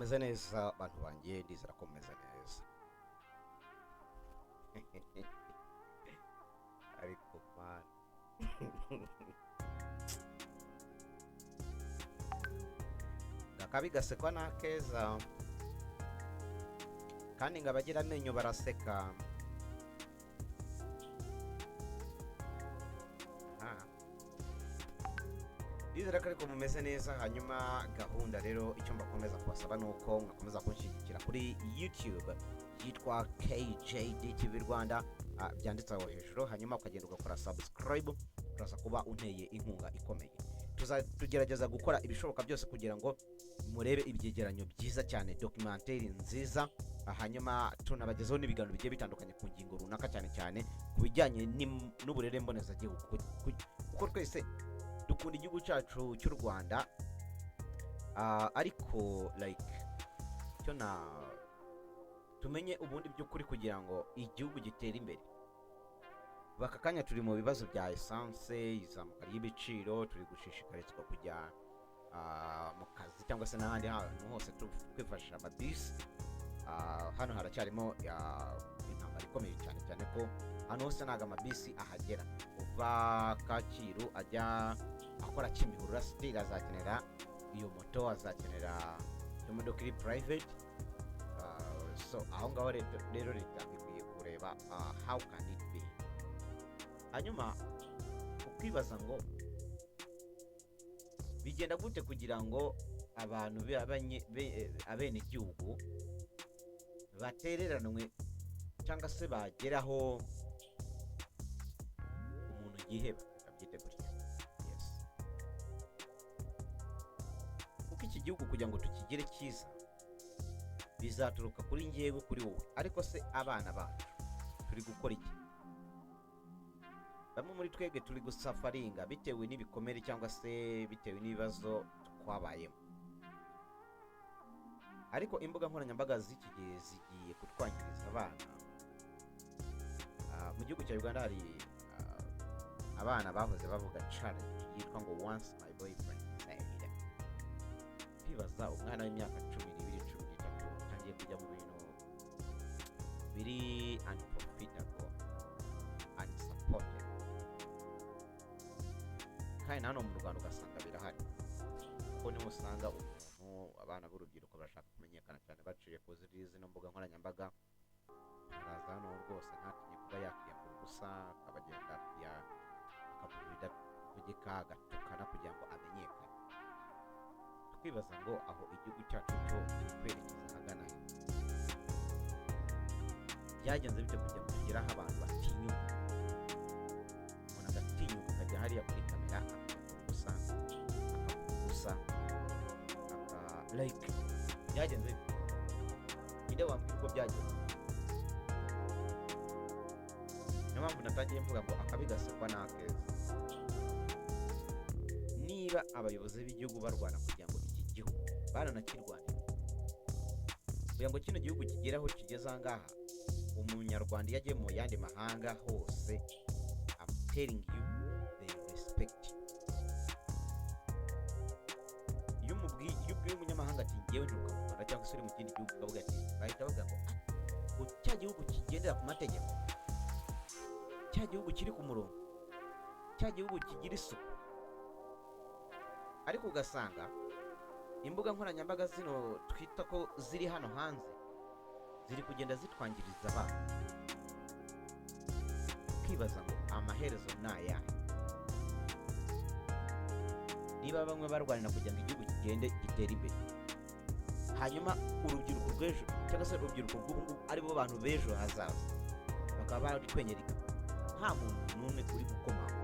Meze neza bantu banjye, ndizera ko mumeze neza. Ariko man, akabi gasekwa n'akeza, kandi ngo abagira amenyo baraseka. Aha. Ndizera ko ariko mumeze neza. Hanyuma gahunda rero, icyo mbakomeza kubasaba ni uko mwakomeza kunshyigikira kuri YouTube yitwa KJD TV Rwanda, byanditse aho hejuru, hanyuma ukagenda ugakora subscribe, uraza kuba unteye inkunga ikomeye. Tugerageza gukora ibishoboka byose kugira ngo murebe ibyegeranyo byiza cyane, documentary nziza, hanyuma tunabagezaho n'ibiganiro bigiye bitandukanye ku ngingo runaka, cyane cyane ku bijyanye n'uburere mbonezagihugu, kuko twese dukunda igihugu cyacu cy'u Rwanda, ariko like cyo na tumenye ubundi by'ukuri kugira ngo igihugu gitere imbere. Baka kanya turi mu bibazo bya essence, izamuka ry'ibiciro, turi gushishikarizwa kujya mu kazi cyangwa se n'ahandi hantu hose twifashisha amabisi. Hano haracyarimo intambara ikomeye cyane, cyane ko hano hose ntabwo amabisi ahagera. Uva Kacyiru ajya akora Kimihurura, still azakenera iyo moto, azakenera iyo modoka iri private. So aho ngaho rero leta ikwiye kureba how can it be. Hanyuma ukibaza ngo bigenda gute kugira ngo abantu abenegihugu batereranwe cyangwa se bageraho umuntu yiheba, reka byite gutyo. Yes, kuko iki gihugu kugira ngo tukigire cyiza bizaturuka kuri njyewe, kuri wowe. Ariko se abana bacu turi gukora iki? Bamwe muri twebwe turi gusufferinga bitewe n'ibikomere cyangwa se bitewe n'ibibazo twabayemo, ariko imbuga nkoranyambaga z'iki gihe zigiye kutwangiriza abana. Mu gihugu cya Uganda hari abana bahoze bavuga challenge yitwa ngo "Once my boyfriend said". Kwibaza umwana w'imyaka 12, 13 utangiye kujya mu bintu biri unprofitable, unsupported, kandi na hano mu Rwanda ugasanga birahari, kuko niho usanga umuntu, abana b'urubyiruko bashaka kumenyekana cyane baciye kuri zino mbuga nkoranyambaga. Araza hano rwose ntatinye kuba yakiyambura ubusa, akabagenda akavuga ibidavugika, agatukana kugira ngo amenyekane. Tukibaza ngo aho igihugu cyacu cyo kiri kwerekeza ahagana he? Byagenze bite kugira ngo tugere aho abantu batinyuka, umuntu agatinyuka akajya hariya kuri kamera akiyambura ubusa, akavuga ubusa, aka like byagenze bite? Ninde wambwira uko byagenze? Niyo mpamvu natangiye mvuga ngo akabi gasekwa n'akeza. Niba abayobozi b'igihugu barwana kugira ngo iki gihugu, baranakirwanira kugira ngo kino gihugu kigere aho kigeze aha ngaha, umunyarwanda iyo agiye mu yandi mahanga hose, I'm telling you, they respect you. Iyo ubwiye umunyamahanga ati "Ngewe nturuka mu Rwanda", cyangwa se uri mu kindi gihugu ukavuga ati, bahita bavuga ngo "Ah, ngo cya gihugu kigendera ku mategeko, cya gihugu kiri ku murongo, cya gihugu kigira isuku". Ariko ugasanga imbuga nkoranyambaga zino twita ko ziri hano hanze ziri kugenda zitwangiriza abana. Ukibaza ngo amaherezo ni ayahe, niba bamwe barwanira kugira ngo igihugu kigende gitere imbere, hanyuma urubyiruko rw'ejo cyangwa se urubyiruko rw'ubu ngubu, aribo bantu b'ejo hazaza, bakaba bari kwenyereka nta muntu n'umwe uri gukomanga?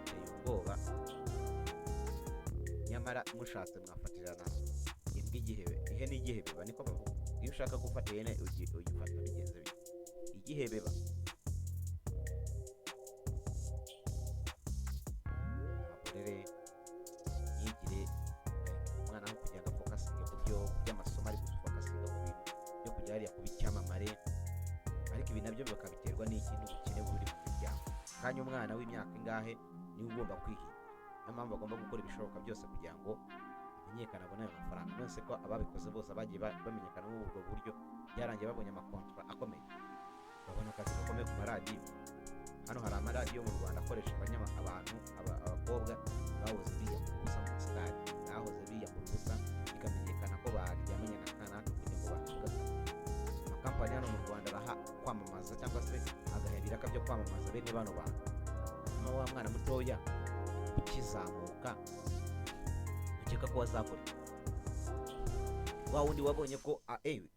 Biteye ubwoba. Nyamara mushatse mwafatirana imbwa igihebe, ihene igihebeba, niko bavuga. Iyo ushaka gufata ihene uyifata bigenze bite? Igihebeba. Nta burere, myigire. Umwana aho kugira ngo afocusinge ku byo by'amasomo, ari gufocusinga ku bintu byo kujya hariya kuba icyamamare. Ariko ibi nabyo bakabiterwa n'iki? N'ubukene buri mu miryango. Kandi umwana w'imyaka ingahe niwe ugomba kwihingira, niyo mpamvu agomba gukora ibishoboka byose kugira ngo Amenyekana, abone ayo mafaranga. None se ko ababikoze bose bagiye bamenyekana muri ubwo buryo, byarangiye babonye amakontra akomeye, babona akazi gakomeye ku maradiyo? Hano hari amaradiyo mu Rwanda akoresha abantu, abakobwa bahoze biyambura ubusa mu masitade, bahoze biyambura ubusa, bikamenyekana ko baryamanye na kanaka kugira ngo bahabwe akazi. Amakampani hano mu Rwanda araha kwamamaza cyangwa se agaha ibiraka byo kwamamaza bene bano bantu. Hanyuma wa mwana mutoya ukizamuka, ukeka ko wazakora iki? Wa wundi wabonye ko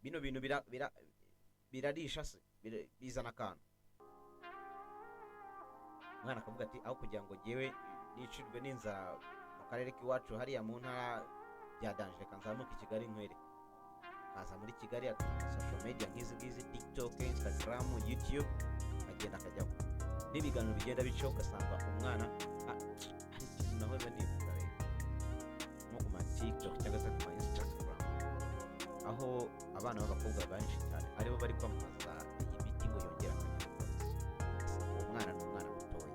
bino bintu birarisha se, bizana akantu, umwana akavuga ati: "Aho kugira ngo jyewe nicirwe n'inzara mu karere k'iwacu hariya mu ntara bya danger, reka nzamuke i Kigali nkwere." Akaza muri Kigali, social media nk'izi ngizi, TikTok, Instagram, YouTube, akagenda akajyaho n'ibiganiro bigenda bityo, ugasanga umwana hari ikintu nahoze nifuza rero, nko ku ma TikTok cyangwa se ku ma Instagram, aho abana b'abakobwa benshi cyane aribo bari kwamamaza iyi miti ngo yongera akanyabugabo. Uwo mwana ni umwana mutoya.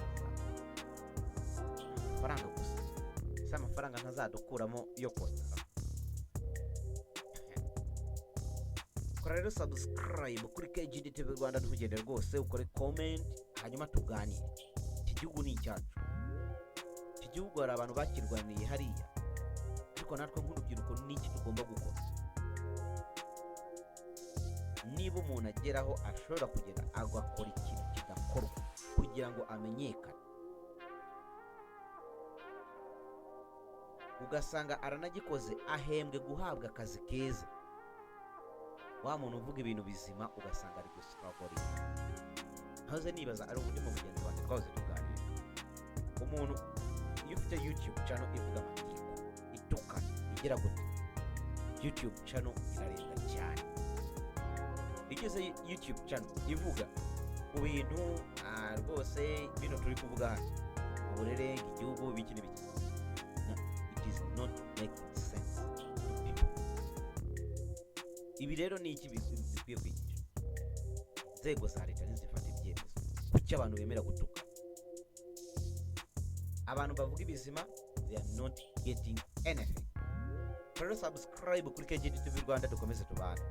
Ukibaza, amafaranga gusa si amafaranga ntazadukuramo yo kotara? Kora rero subscribe kuri KGD TV Rwanda, ntugende rwose, ukore comment, hanyuma tuganire. Iki gihugu ni icyacu. Iki gihugu hari abantu bakirwaniye hariya, ariko natwe nk'urubyiruko n'iki tugomba gukora? Niba umuntu ageraho ashobora kugera agakora ikintu kidakorwa kugira ngo amenyekane, ugasanga aranagikoze, ahembwe guhabwa akazi keza, wa muntu uvuga ibintu bizima ugasanga ari gustruggle. Ntahoze nibaza, ari ubundi mu mugenzi wanjye twahoze tuganira, umuntu iyo ufite YouTube channel ivuga amatiku, itukana, igira gute, YouTube channel irarebwa cyane. Igeze YouTube channel ivuga ku bintu rwose bino turi kuvuga hano, uburere, igihugu, biki n'ibiki, it is not making sense to people. Ibi rero ni iki bikwiye kwigisha? Inzego za leta ntizifata ibyemezo. Kuki abantu bemera gutuka abantu bavuga ibizima? They are not getting anything. Rero subscribe kuri KGD TV Rwanda, dukomeze tubane.